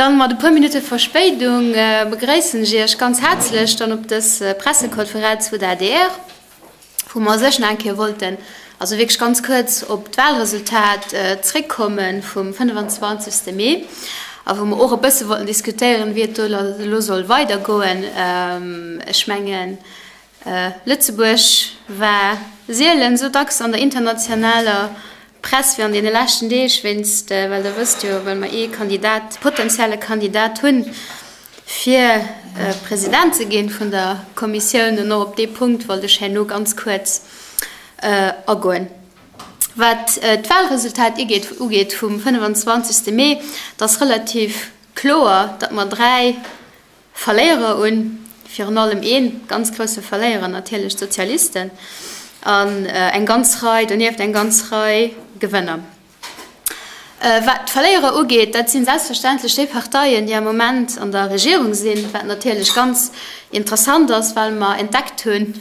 Dann mat e puer Minutte Verspéidung begréissen ech Iech ganz häerzlech dann op dës Pressekonferenz vu der adr, wou mer sech nach eng Kéier wollten, also wierklech ganz kuerz, op d'Wahlresultat zréckkomme vum 25. Mee a wou mer och e bësse wollten diskutéieren, wéi et do elo soll weidergoen. Ech mengen, Lëtzebuerg war sielen esou dacks an der internationaler Press wéi an deene leschten Deeg, wéinst, well Der wësst jo, well mer ee Kandidat, potenzielle Kandidat hunn, fir President ze ginn vun der Kommissioun. An och op dee Punkt wollt ech herno ganz kuerz agoen. Wat d'Wahlresultat ugeet vum 25. Mee, et ass relativ kloer, datt mer 3 Verléierer un, virun allem ee ganz grousse Verléierer, natierlech d'Sozialisten, an eng ganz Rei, donieft eng ganz Rei Gewënner. Wat d'Verléierer ugeet, dat si selbstverständlech déi Parteien, déi am Moment an der Regierung sinn, wat natierlech ganz interessant ass, well mer entdeckt hunn,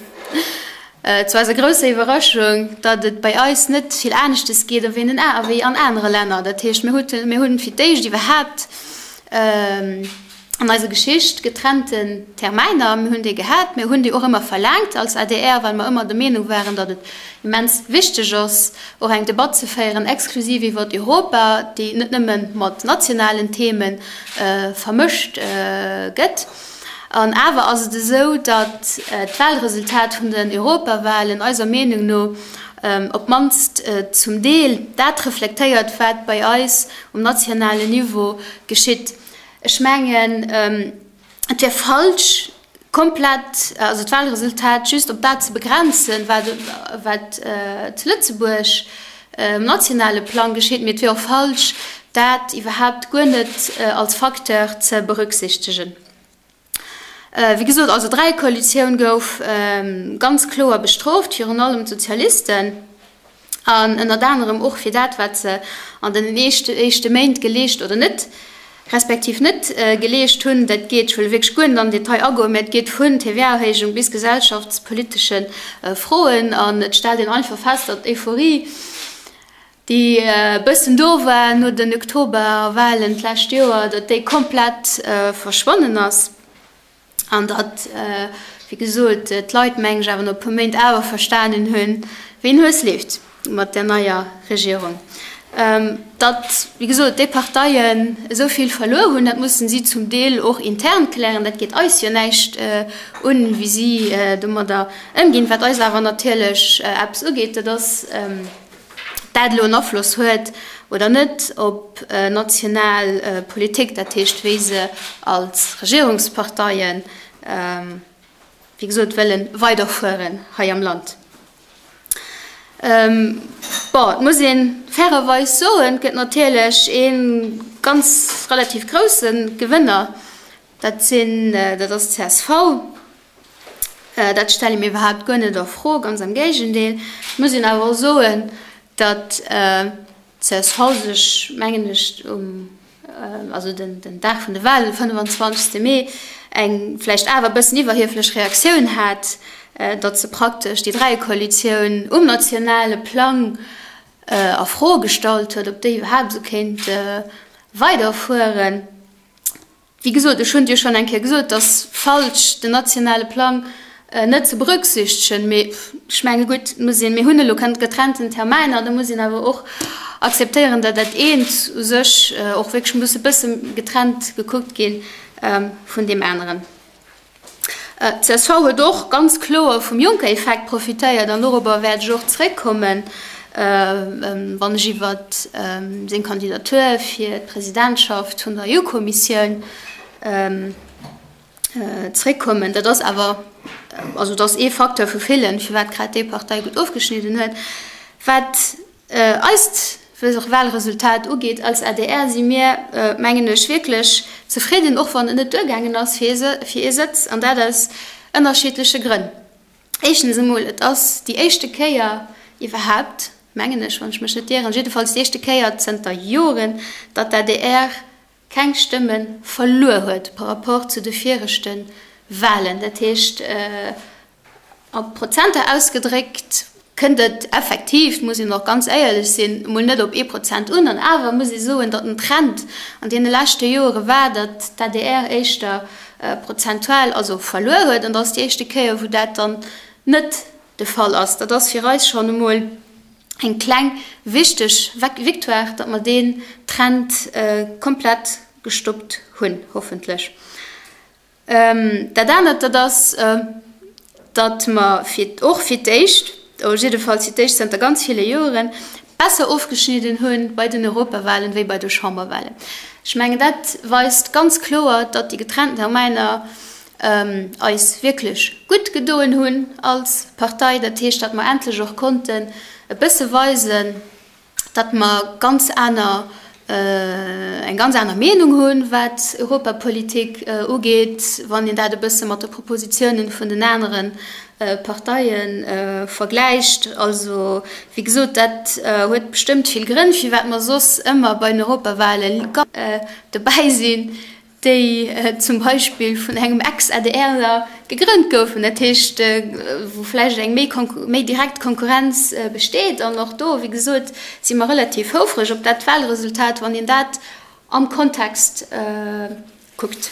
zu eiser grousser Iwwerraschung, datt et bei eis net vill aneschtes geet ewéi an anere Länner. Dat heescht, mir hunn fir d'éischt iwwerhaapt an eiser Geschicht getrennten Termäiner. Mir hunn déi gehat, mir hunn déi och ëmmer verlaangt als adr, well mer ëmmer der Meenung waren, datt et immens wichteg ass, och eng Debatt ze féieren exklusiv iwwer Europa, déi net nëmme mat nationalen Theme vermëscht gëtt. An awer ass et esou, datt d'Wahlresultat vun den Europawahlen eiser Meenung no op d'mannst zum Deel dat reflektéiert, wat bei eis um nationalen Niveau geschitt. Ech mengen, et wär falsch, komplett, also d'Wahlresultat just op dat ze begrenzen, wat, wat zu Lëtzebuerg um nationale Plang geschitt, mee et wier och falsch, dat iwwerhaupt guer net als Facteur ze berücksichtegen. Wéi gesot, also d'Dräierkoalitioun gouf ganz kloer bestrooft, virun allem d'Sozialisten, an ënnert anerem och fir dat, wat se an den éischte Méint geleescht oder net, respektiv net geleescht hunn. Dat geet, ech wëll wierklech guer net an den Detail agoen, mä et geet vun TVA-Erhéijung bis gesellschaftspolitesche Froen an et stellt een einfach fest, datt d'Euphorie, déi e bëssen do war no den Oktoberwahlen d'lescht Joer, datt déi komplett verschwonnen ass an datt, wéi gesot, d'Leit, meng ech, awer no e puer Méint awer verstanen hunn, wéi en Hues leeft mat där neier Regierung. Datt, wéi gesot, déi Parteien esou vill verluer hunn, dat mussen si zum Deel och intern klären. Dat geet eis jo näischt un, wéi si domadder ëmginn. Wat eis awer natierlech eppes ugeet, dat ass, dat elo en Afloss huet oder net op national Politik, dat heescht wéi se als Regierungsparteien, wéi gesot, wëlle weiderfueren hei am Land. Bon, et muss ee fairerweis soen, et gëtt natierlech ee ganz relativ grousse Gewënner, dat sinn, dat ass d'CSV. Dat stelle mir iwwerhaapt guer net a Fro, ganz am Géigendeel. Et muss een awer och soen, datt d'CSV sech, mengen ech, um, also den Dag vun de Wahlen, de 25. Mee, eng vläicht awer e bëssen iwwerhieflech Reaktioun hat, datt se praktesch déi Dräierkoalitioun um nationale Plang a Fro gestallt huet, ob déi iwwerhaapt esou kéint weiderfueren. Wéi gesot, ech hunn et jo schonn eng Kéier gesot, et ass falsch, den nationale Plang net ze berücksichtegen. Mee ech menge gutt, et muss een, mir hunn elo getrennten Termäiner, da muss een awer och akzeptéieren, datt dat eent u sech och wierklech muss e bësse getrennt gekuckt gi vun deem aneren. D'CSV huet och ganz kloer vum Juncker-Effekt profitéiert an dorobber wäert ech och zréckkommen, wann ech iwwer seng Kandidatur fir d'Presidentschaft vun der EU-Kommissioun zréckkommen. Dat ass awer, also dat ass ee Facteur vu villen, firwat grad déi Partei gutt ofgeschnidden huet. Wat Eist Wahlresultat ugeet, als adr si mir, mengen ech, wierklech zefridden, och wann et net duergaangen ass fir ee Sëtz, an dat aus ënnerschiddleche Grënn. Éischtens emol, et ass déi éischte Kéier iwwerhaapt, mengen ech, wann ech mech net ieren, jiddefalls déi éischte Kéier zënter Joren, datt d'ADR keng Stëmme verluer huet par rapport zu de viregte Wahlen. Dat heescht, a Prozenter ausgedréckt. Kënnt et effektiv, muss een och ganz éierlech sinn, emol net op ee Prozent un. An awer muss ee soen, datt den Trend an deene leschte Joere war, datt d'ADR éischter prozentual also verluer huet. An dat ass déi éischte Kéier, wou dat dann net de Fall ass. Dat ass fir eis schonn emol eng kleng wichteg Victoire, datt mer deen Trend komplett gestoppt hunn, hoffentlech. Dat anert, dat ass, datt mer fir, och fir d'éischt, oder jiddefalls fir d'éischt zënter ganz ville Joren, besser ofgeschnidden hu bei den Europawahlen wéi bei de Chamberwahlen. Ech mengen, dat weist ganz kloer, datt déi getrennten Termäiner eis wierklech gutt gedoen hunn als Partei. Dat heescht, datt mer endlech och konnten e bësse weisen, datt mer ganz aner, eng ganz aner Meenung hunn, wat Europapolitik ugeet, wann een dat e bësse mat de Propositionen vun den anere Parteie vergläicht. Also, wéi gesot, dat huet bestëmmt vill Grënn, firwat mer soss ëmmer bei den Europawahlen dobäi sinn. déi zum Beispill vun engem Ex-ADRler gegrënnt goufen, dat heescht, wou vläicht eng méi méi direkt Konkurrenz besteet. An och do, wéi gesot, si mer relativ houfreg op dat Wahlresultat, wann een dat am Kontext kuckt.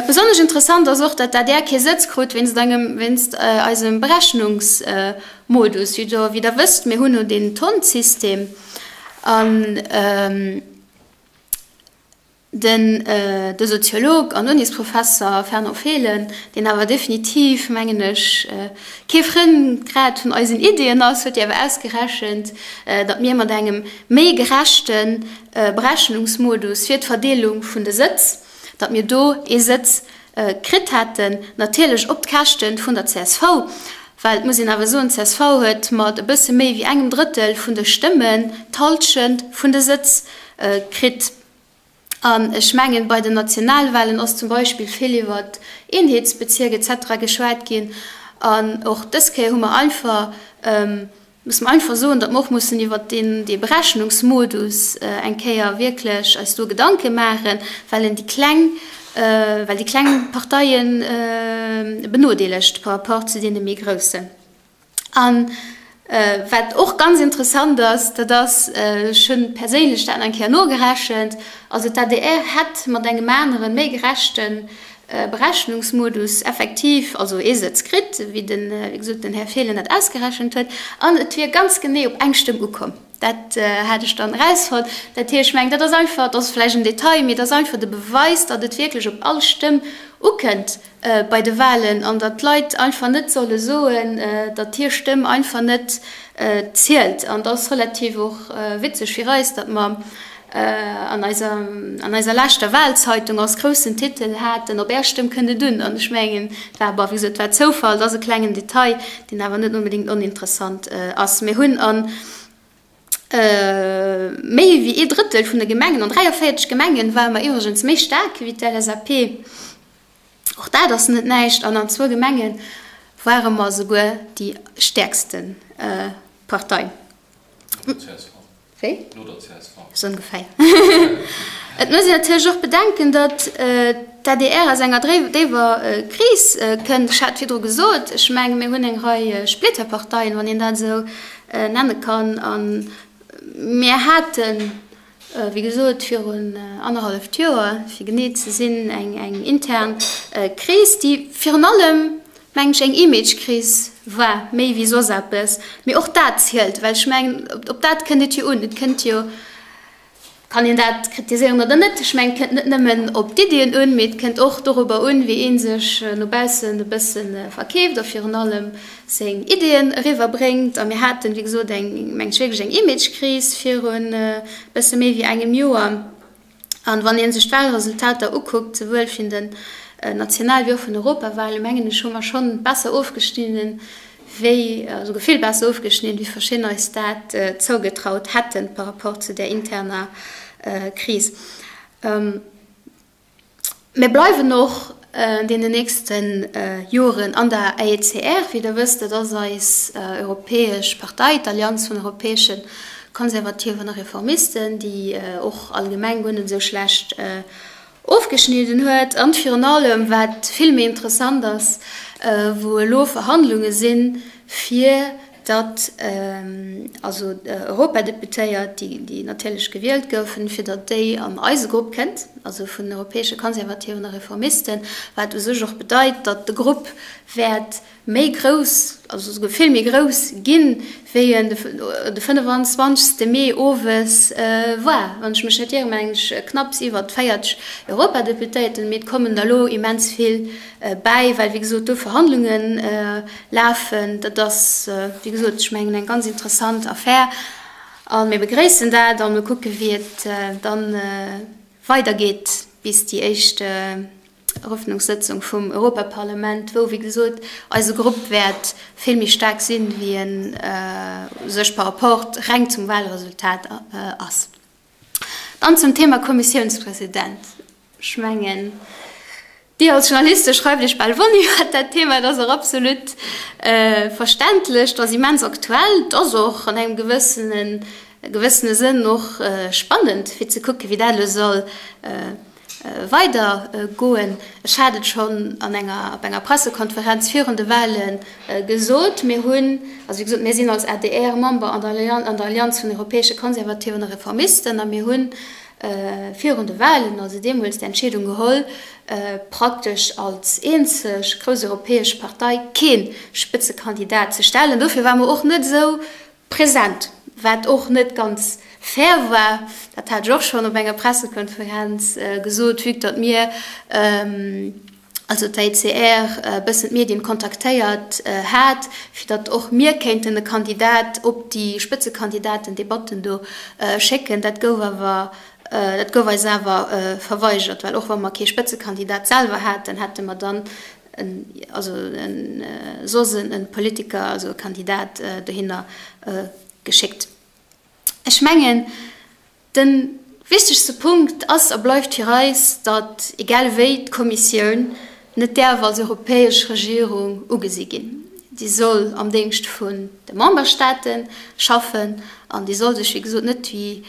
Besonnesch interessant ass och, datt d'ADR kee Sëtz krut wéinst engem, wéinst eisem Berechnungsmodus. Wéi Der wësst, mir hunn no deen Tonnsystem an den de Soziolog an Unisprofesser Fernand Fehlen, deen awer definitiv, mengen ech, kee Frënn grad vun eisen Iddien ass, huet jo awer ausgerechent, datt mir mat engem méi gerechte Berechnungsmodus fir d'Verdeelung vun de Sëtz, datt mir do ee Sëtz kritt hätten, natierlech op d'Käschte vun der csv, well et muss een awer soen, d'CSV huet mat e bësse méi wéi engem Drëttel vun de Stëmmen d'Halschent vun de Sëtz kritt. An ech mengen, bei den Nationalwahlen ass zum Beispill vill iwwer Eenheetsbezierk et cetera geschwat ginn an och dës Kéier hu mer einfach, Muss mer einfach soen, datt mer och mussen iwwert deen, dee Berechnungsmodus eng Kéier wierklech eis do Gedanke maachen, well en déi kleng, well déi kleng Parteie benodeelegt par rapport zu deene méi groussen. A wat och ganz interessant ass, dat ass, ech hunn perséinlech dat nach eng Kéier nogerechent, also d'ADR hätt mat engem aneren, méi gerechten Berechnungsmodus effektiv, also ee Sëtz kritt, wéi den, wéi gesot, den Här Fehlen dat ausgerechent huet, an et wier ganz genee op eng Stëmm ukomm. Dat hat ech dann erausfonnt. Dat heescht, ech mengen, dat ass einfach, dat ass vläicht en Detail, mee dat ass einfach de Beweis, datt et wierklech op all Stëmm ukënnt bei de Wahlen an datt d'Leit einfach net solle soen, datt hir Stëmm einfach net zielt. An dat ass relativ och witzeg fir eis, datt mer an eiser, an eiser leschter Wahlzeitung als groussen Titel haten, Op Är Stëmm kënnt et un. An ech mengen, et war, bon, wéi gesot, et war Zoufall, et ass e klengen Detail, deen awer net onbedéngt oninteressant ass. Mir hunn a méi wéi ee Drëttel vun de Gemengen, an 43 Gemengen ware mer iwwregens méi staark wéi d'LSAP. Och dat ass net näischt. An an zwou Gemenge ware mer souguer déi stäerkste Partei. Wéi? No der csv. Sou ongeféier. Et muss een natierlech och bedenken, datt d'ADR aus enger déiwer Kris kënnt. Ech hat virdru gesot, ech menge mir hunn eng Rei Splitterparteien, wann een dat esou nenne kann. A mir haten, wéi gesot, virun annerhalleft Joer, fir genee ze sinn, eng intern Kris, déi virun allem, mengen ech, eng Imagekris war, méi wéi soss eppes. Mee och dat zielt, well ech mengen, op dat kënnt et jo un. Et kënnt jo, kann een dat kritiséieren oder net, ech mengen, et kënnt net nëmmen op d'Iddien un, mee et kënnt och dorobber un, wéi ee sech no baussen e bësse verkeeft a virun allem seng Iddien eriwwerbréngt. A mir haten, wéi gesot, eng, mengen ech, wierklech eng Imagekris virun e bësse méi wéi engem Joer. An wann ee sech d'Wahlresultater ukuckt, souwuel vun den National wéi och vun Europawahlen, mengen ech, hu mer schonn besser ofgeschnidden, wéi, esouguer vill besser ofgeschnidden, wéi verschidden eis dat zougetraut hätten par rapport zu där interner Kris. Mir bleiwen och an deenen nächste Joren an der AECR. Wéi Der wësst, dat ass eis europäesch Partei, d'Allianz vun europäesche Konservativen a Reformisten, déi och allgemeng guer net esou schlecht ofgeschnidden huet. An virun allem, wat vill méi interessant ass. wou elo Verhandlunge sinn, fir datt also Europadeputéiert, déi natierlech gewielt goufen, fir datt déi an eise Grupp kënnt, also vun den Europäesche Konservativen a Reformisten, wat u sech och bedeit, datt de Grupp wäert méi grouss, also esouguer vill méi grouss ginn, wéi en de 25. Mee owes war. Wann ech mech net ieren, mengen ech knapps iwwert 40 Europadeputéierten, mee et kommen der elo immens vill bäi, well wéi gesot do Verhandlunge lafen. Dat ass wéi gesot, ech mengen, eng ganz interessant Affär a mir begréissen dat a mir kucke wéi et dann weidergeet bis déi éischt Erëffnungssëtzung vum Europaparlament, wou, wéi gesot, eise Grupp wäert vill méi staark sinn, wéi en u sech par rapport reng zum Wahlresultat ass. Dann zum Thema Kommissiounspresident. Ech mengen, Dir als Journaliste schreift Iech bal wonn iwwert dat Thema. Et ass och absolut verständlech, et ass immens aktuell, et ass och an engem gewëssene gewëssene Sënn och spannend, fir ze kucken, wéi dat elo soll weider goen. Ech hat et schonn an enger op enger Pressekonferenz virun de Wahle gesot, Mir hunn, also wéi gesot, mir sinn als adr Member an der an der Allianz vun europäesche Konservativen a Reformisten a mir hunn virun de Wahlen, also deemools d'Entscheedung geholl, praktesch als eenzeg grouss europäesch Partei kee Spëtzekandidat ze stellen. Dofir ware mer och net esou Present, wat och net ganz fair war, dat hat ech och schonn op enger Pressekonferenz gesot, vue datt mir, also d'ACR, e bëssen d'Medien kontaktéiert hat, fir datt och mir kéinten e Kandidat op déi Spëtzekandidatendebatten do schécken. Dat gouf awer, dat gouf eis awer verweigert, well och wa mer kee Spëtzekandidat selwer haten, hätte mer dann en, also en, soss en Politiker, also e Kandidat dohinner geschéckt. Ech mengen, de wichtegste Punkt ass a bleift fir eis, datt egal wéi d'Kommissioun net däerf als europäesch Regierung ugesi ginn. Déi soll am Déngscht vun de Memberstaate schaffen an déi soll sech, wéi gesot, net wéi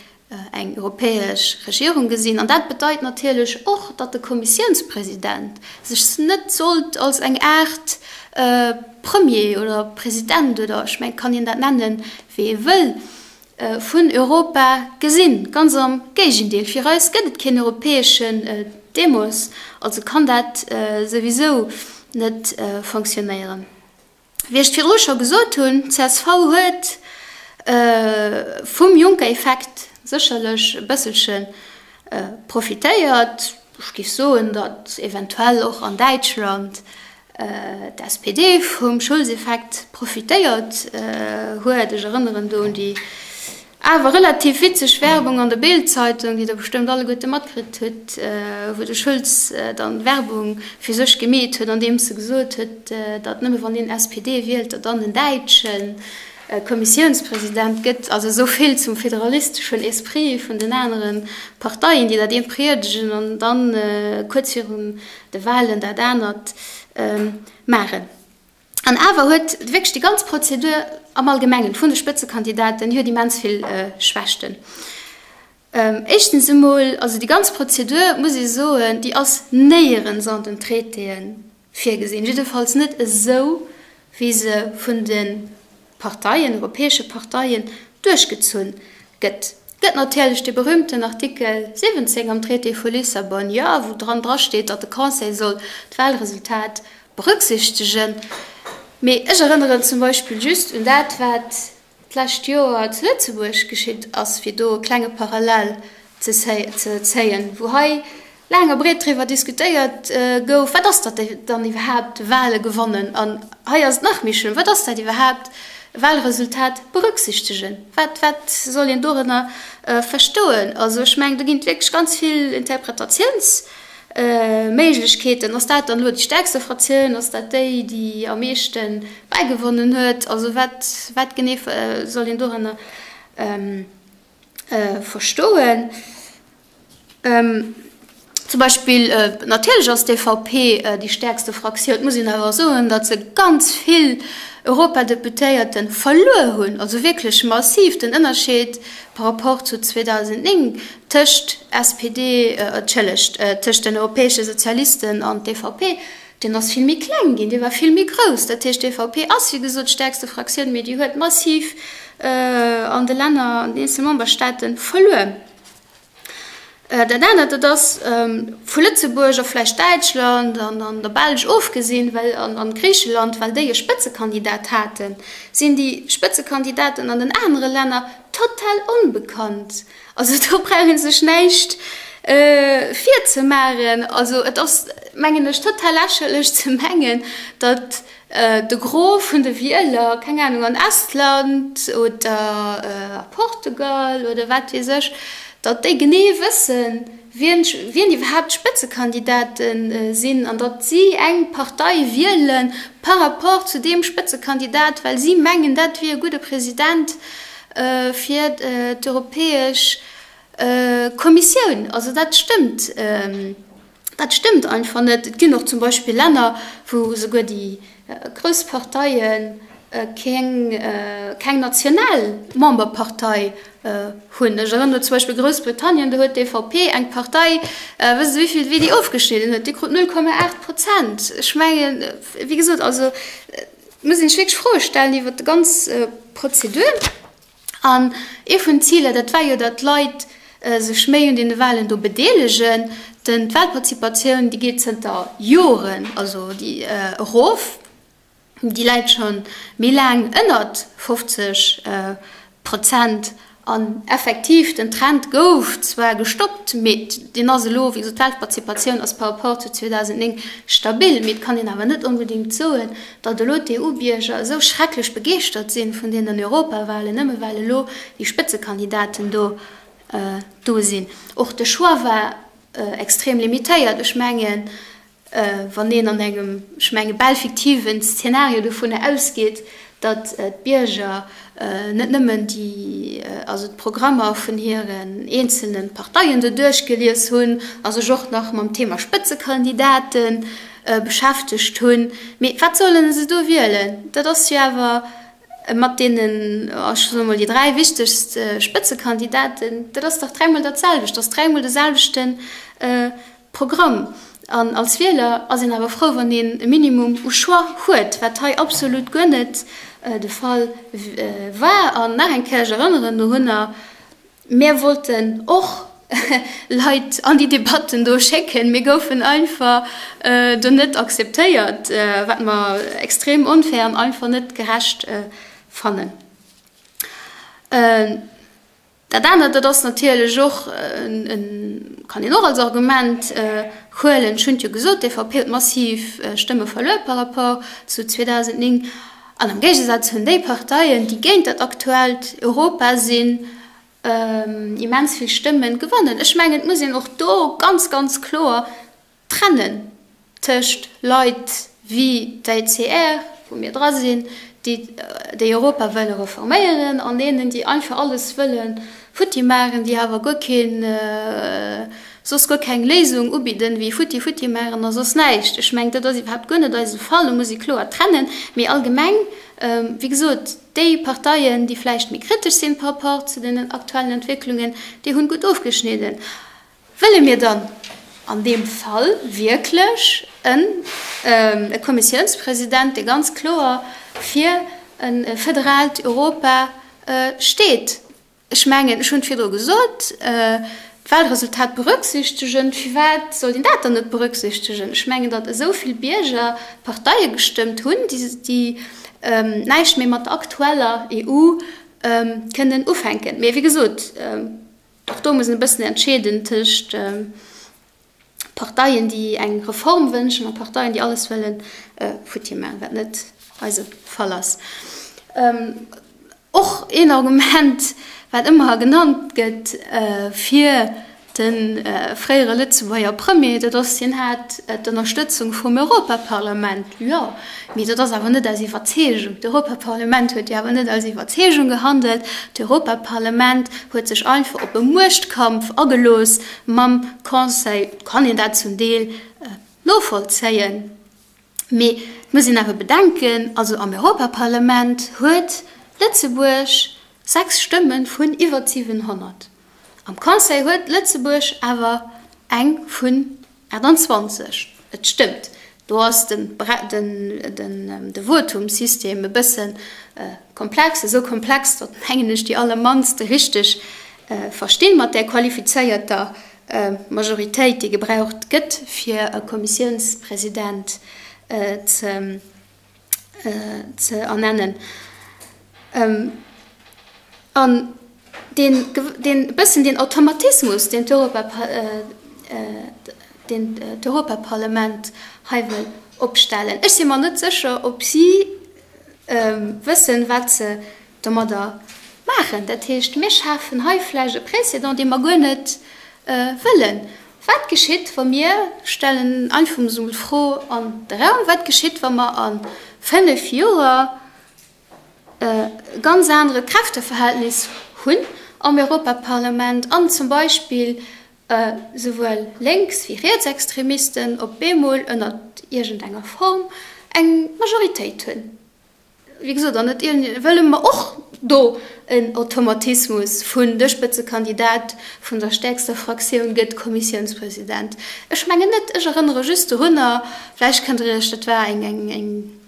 eng europäesch Regierung gesinn. An dat bedeit natierlech och, datt de Kommissiounspresident sech net sollt als eng Aart Premier oder President oder, ech mengen, et kann een dat nennen, wéi ee wëll, vun Europa gesinn. Ganz am Géigendeel, fir eis gëtt et keen europäeschen Demos, also kann dat souwisou net fonctionnéieren. Wéi ech virdru scho gesot hunn, csv huet vum Juncker-Effekt sécherlech e bësselche profitéiert. Ech géif soen, datt eventuell och an Däitschland d'SPD vum Schulz-Effekt profitéiert huet. Ech erënneren do un déi Awer relativ witzeg Werbung an der Bild-Zeitung, déi der bestëmmt alleguerte matkritt hutt, wou de Schulz dann Werbung fir sech gemeet huet, andeems e gesot huet, datt nëmme wann een SPD wielt, datt dann en däitsche Kommissiounspresident gëtt. Also esou vill zum federalisteschen Esprit vun den anere Parteien, déi dat eent priedegen an dann kuerz virun de Wahlen dat anert maachen. An awer huet wierklech déi ganz Prozedur am Allgemengen vun de Spëtzekandidaten, déi huet immens vill Schwächten. Éischtens emol, also déi ganz Prozedur, muss ee soen, déi ass néierens an den Traitéë virgesinn, jiddefalls net esou, wéi se vun de Parteien, europäesche Parteien duerchgezunn gëtt. Gëtt natierlech dee berühmten Artikel 17 am Traité vu Lissabon, jo, wou dran drasteet, datt de Conseil soll d'Wahlresultat berücksichtegen. Mee ech erënneren zum Beispill just un dat, wat d'lescht Joer zu Lëtzebuerg geschitt ass, fir do e klenge Parallel ze zéien, wou hei laang a breet driwwer diskutéiert gouf, Wat ass dat dann iwwerhaapt, Wahle gewannen? An hei ass et nach méi schlëmm, Wat ass dat iwwerhaapt, Wahlresultat berücksichtegen? Wat, wat soll een dorënner verstoen? Also ech mengen, do ginn et wierklech ganz vill Interpretatiouns. Méiglechkeeten. Ass dat dann elo déi stäerkste Fraktioun? Ass dat déi, déi am meeschte bäigewonnen huet? Also wat, wat genee soll een dorënner verstoen? Zum Beispill, natierlech ass d'EVP déi stäerkste Fraktioun. Et muss een awer soen, datt se ganz vill Europadeputéierte verluer hunn, also wierklech massiv. Den Ënnerscheed par rapport zu 2009 tëscht SPD, entschëllegt, tëscht den europäesche Sozialisten an d'EVP. Deen ass vill méi kleng ginn, dee war vill méi grouss. Dat heescht, d'EVP ass, wéi gesot, d'stäerkste Fraktioun, mee déi huet massiv an de Länner, an den eenzele Memberstaate verluer. Dat anert, dat ass, vu Lëtzebuerg a vläicht Däitschland an der Belsch ofgesinn, well, an Griicheland, well déi e Spëtzekandidat haten, sinn déi Spëtzekandidaten an den anere Länner total onbekannt. Also do brauch ee sech näischt virzemaachen. Also et ass, mengen ech, total lächerlech ze mengen, datt de Gros vun de Wieler, keng Ahnung, an Estland oder a Portugal oder wat weess ech, datt déi genee wëssen, wien wien iwwerhaapt d'Spëtzekandidate sinn an datt si eng Partei wiele par rapport zu deem Spëtzekandidat, well si mengen, dat wier e gudde President fir d'Europäesch Kommissioun. Also dat stëmmt. Dat stëmmt einfach net. Et ginn och zum Beispill Länner, wou esouguer déi grouss Parteie keng, keng national Memberpartei hunn. Ech erënnere zum Beispill Groussbritannien, do huet d'EVP eng Partei, wësst Der wéivill, wéi déi ofgeschnidden huet? Déi krut 0,8 Prozent. Ech mengen, wéi gesot, also et muss een sech wierklech Froe stellen iwwert déi ganz Prozedur. An ee vun den Ziler, dat war jo, datt d'Leit sech méi un deene Wahlen do bedeelegen. Den D'Wahlparticipatioun, déi geet zënter Joren, also déi erof, déi läit scho méi laang ënnert 50 Prozent. An effektiv, den Trend gouf zwar gestoppt, mee deen ass elo, wéi gesot, d'Wahlparticipatioun ass par rapport zu 2009 stabil, mee et kann een awer net onbedéngt soen, Datt elo d'EU-Bierger esou schrecklech begeeschtert sinn vun deenen Europawahlen, nëmme well elo déi Spëtzekandidaten do do sinn. Och de Choix war extrem limitéiert. Ech mengen, wann een an engem, ech menge bal fiktiven Szenario dovunner ausgeet, datt d'Bierger net nëmmen déi, also d'Programmer vun hiren eenzelne Parteien do duerchgelies hunn a sech och nach mam Thema Spëtzekandidaten beschäftegt hunn. Mee wat sollen se do wielen? Dat ass jo awer mat deenen, ech soe mol, déi 3 wichtegst Spëtzekandidaten, dat ass dach dräimol dat selwecht, dat ass dräimol de selwechte Programm. An als Wieler ass een awer frou, wann een e Minimum u Choix huet, wat hei absolut guer net de Fall war. An nach eng Kéier, ech erënneren dorunner, Mir wollten och Leit an déi Debatten do schécken, mir goufen einfach do net akzeptéiert, wat mer extrem onfair an einfach net gerecht fannen. Dat anert, dat ass natierlech och, kann een och als Argument huelen, ech hunn et jo gesot, d'EVP huet massiv Stëmme verluer par rapport zu 2009. An am Géigesaz hunn déi Parteien, déi géint dat aktuellt Europa sinn, immens vill Stëmme gewonnen. Ech mengen, et muss een och do ganz, ganz kloer trennen tëscht Leit wéi d'ECR, wou mir dra sinn, déi déi Europa wëlle reforméieren, an deenen, déi einfach alles wëlle futti maachen, déi awer guer keen, soss guer keng Léisung ubidden, wéi futti, futti maachen a soss näischt. Ech mengen, dat ass iwwerhaapt guer net eise Fall. Do muss ee kloer trennen. Mee allgemeng, wéi gesot, déi Parteien, déi vläicht méi kritesch sinn par rapport zu den aktuellen Entwécklungen, déi hunn gutt ofgeschnidden. Wëlle mir dann an deem Fall wierklech e Kommissiounspresident, dee ganz kloer fir e federaalt Europa steet? Ech mengen, ech hunn et virdru gesot, d'Wahlresultat berücksichtegen. Firwat sollt een dat dann net berücksichtegen? Ech mengen, datt esou vill Bierger Parteie gestëmmt hunn, déi näischt méi mat der aktueller EU kënnen ufänken. Mee wéi gesot, och do muss een e bëssen entscheeden tëscht Parteien, déi eng Reform wënschen a Parteien, déi alles wëlle futti maachen, wat net eise Fall ass. Och een Argument, wat ëmmer genannt gëtt fir de fréiere Lëtzebuerger Premier, dat ass, hien hat d'Ënnerstëtzung vum Europaparlament. Jo, mee dat ass awer net aus Iwwerzeegung. D'Europaparlament huet jo awer net aus Iwwerzeegung gehandelt. D'Europaparlament huet sech einfach op e Muechtkampf agelooss Mam Conseil kann een dat zum Deel novollzéien, mee et muss een awer bedenken, also am Europaparlament huet Lëtzebuerg 6 Stëmme vun iwwer 700, am Conseil huet Lëtzebuerg awer eng vun 28. Et stëmmt. Do ass den, den, de Votumssystem e bësse komplex, esou komplex, datt, mengen ech, déi allermannst e richteg verstinn, mat där qualifizéierter Majoritéit, déi gebraucht gëtt, fir e Kommissiounspresident ze ze ernennen. An deen, deen e bëssen deen Automatismus, deen deen d'Europaparlament hei wëll opstellen, ech si mer net sécher, ob si wëssen, wat se domadder maachen. Dat heescht, mir schafen hei vläicht e Précédent, dee mer guer net wëllen. Wat geschitt, wa mir, ech stellen einfach emol d'Fro an de Raum, wat geschitt, wa mer a fénnef Joer e ganz anere Kräfteverhältnis hunn am Europaparlament an zum Beispill souwuel Lénks wéi Rietsextremisten op eemol ënnert iergendenger Form eng Majoritéit hunn? Wéi gesot, an et wëlle mer och do en Automatismus vun de Spëtzekandidat vun der stäerkster Fraktioun gëtt Kommissiounspresident. Ech mengen net. Ech erënnere just dorunner, vläicht kënnt Der Iech, dat war eng, eng, eng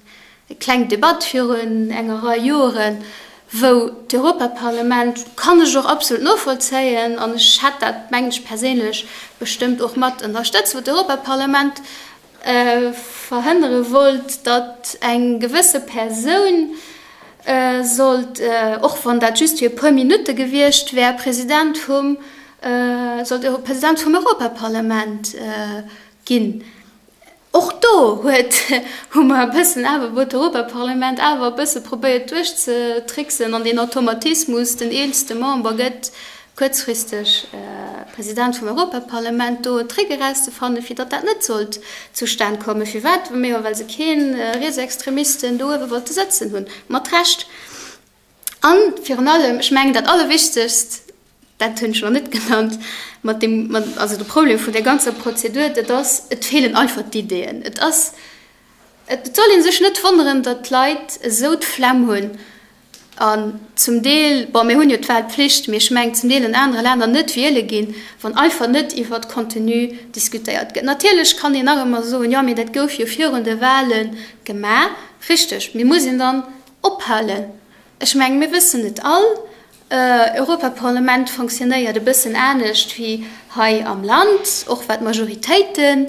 kleng Debatt virun enger Rei Joren, wou d'Europaparlament, kann ech och absolut novollzéien, an ech hätt dat, mengen ech perséinlech, bestëmmt och mat ënnerstëtzt, wou d'Europaparlament verhënnere wollt, datt eng gewësse Persoun sollt, och wann dat just fir e puer Minutte gewiescht wär, President vum, sollt President vum Europaparlament ginn. Och do huet, hu mer e bëssen awer, huet d'Europaparlament awer e bësse probéiert duerchzetricksen an deen Automatismus, den eelste Member gëtt kuerzfristeg President vum Europaparlament, do en Trick erauszefannen, fir datt dat net sollt zustan kommen. Firwat? Majo, well se kee Rietsextremisten do uewe wollte sëtzen hunn. Mat Recht. A virun allem, ech mengen, dat Allerwichtegst, dat hunn ech nach net genannt, mat deem, mat, also de Problem vun där ganzer Prozedur, dat ass, et feelen einfach d'Ideeën. Et ass, et soll ee sech net wonneren, datt d'Leit esou d'Flemm hunn, An zum Deel, bon, mir hunn jo d'Wahlpflicht, mee ech mengen, zum Deel an anere Länner net wiele ginn, wann einfach net iwwert Contenu diskutéiert gëtt. Natierlech kann een nach ëmmer soen, jo, mee dat gouf jo virun de Wahle gemaach. Richteg, mee muss een dann ophalen? Ech mengen, mir wëssen et all, Europaparlament fonctionnéiert e bëssen anescht wéi hei am Land, och wat d'Majoritéiten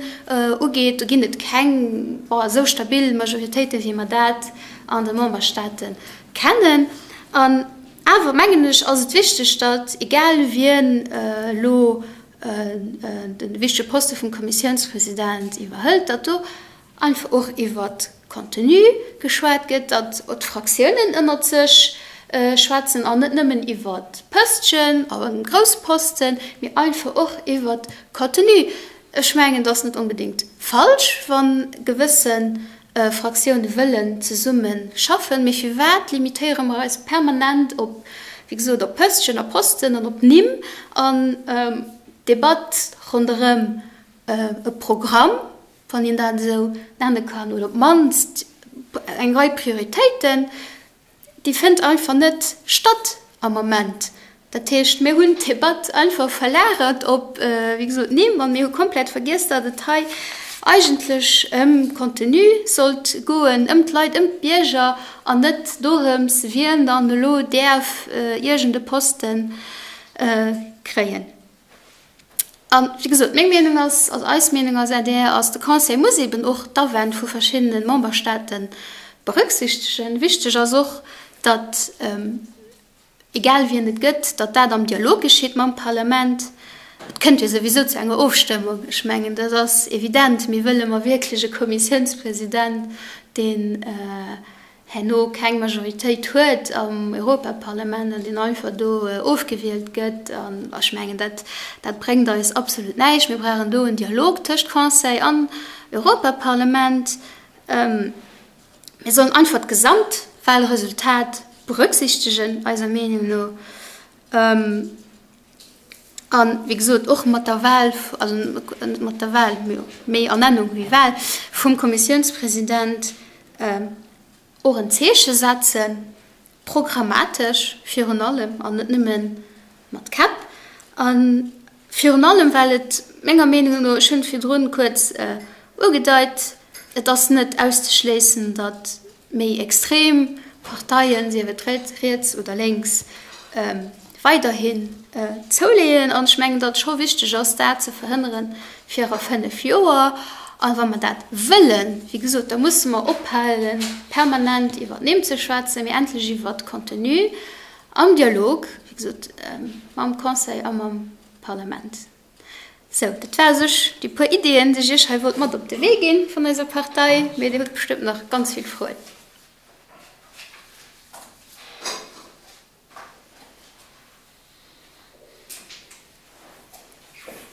ugeet. Do ginn et keng, bon, esou stabil Majoritéiten, wéi mer dat an de Memberstaate kennen. An awer, mengen ech, ass et wichteg, datt, egal wien elo de wichtege Poste vum Kommissiounspresident iwwerhëlt, datt do einfach och iwwer Contenu geschwat gëtt, datt d'Fraktiounen ënnert sech schwätzen an net nëmmen iwwer Pëstchen a grouss Posten, mee einfach och iwwer Contenu. Ech mengen, et ass net onbedéngt falsch, wa gewësse Fraktioune wëllen zesumme schaffen, mee firwat limitéiere mer eis permanent op, wéi gesot, op Pëstchen a Posten an op Nimm an d'Debatt ronderëm e Programm, wann een dat esou nenne kann, oder op d'mannst eng Rei Prioritéiten, déi fënnt einfach net statt am Moment. Dat heescht, mir hunn d'Debatt einfach verlagert op, wéi gesot, Nimm an mir hu komplett vergiess, datt et hei eigentlech ëm Contenu sollt goen, ëm d'Leit, ëm d'Bierger an net dorëms, wien dann elo däerf iergend e Poste kréien. An, wéi gesot, meng Meenung ass, also eis Meenung als adr ass, de Conseil muss eben och d'Awänn vu verschiddene Memberstaate berücksichtegen. Wichteg ass och, datt, egal wien et gëtt, datt dat am Dialog geschitt mam Parlament. Et kënnt jo souwisou zu enger Ofstëmmung. Ech mengen, dat ass evident. Mee wëlle mer wierklech e Kommissiounspresident, deen, herno keng Majoritéit huet am Europaparlament an deen einfach do ofgewielt gëtt. An ech mengen, dat, dat bréngt eis absolut näischt. Mir brauchen do en Dialog tëscht Conseil an Europaparlament. Mir sollen einfach d'Gesamtwahlresultat berücksichtegen, eiser Meenung no. A wéi gesot, och mat der Wahl, also net mat der Wahl, mee Ernennung wéi Wahl vum Kommissiounspresident och en Zeeche setzen, programmatesch virun allem an net nëmme mat Käpp. A virun allem, well et menger Meenung no, ech hunn et virdrun kuerz ugedeit. Et ass net auszeschléissen, datt méi extrem Parteien, sief et riets oder lénks, weiderhin zouleeën. An ech mengen, datt et scho wichteg ass, dat ze verhënneren fir a 5 Joer. A wa mer dat wëllen, wéi gesot, da musse mer ophalen, permanent iwwer Nimm ze schwätzen, mee endlech iwwer Contenu am Dialog, wéi gesot, mam Conseil a mam Parlament. Sou, dat war u sech déi puer Ideeën, déi ech Iech hei wollt mat op de Wee ginn vun eiser Partei. Mee Dir hutt bestëmmt nach ganz vill Froen.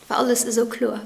War alles esou kloer?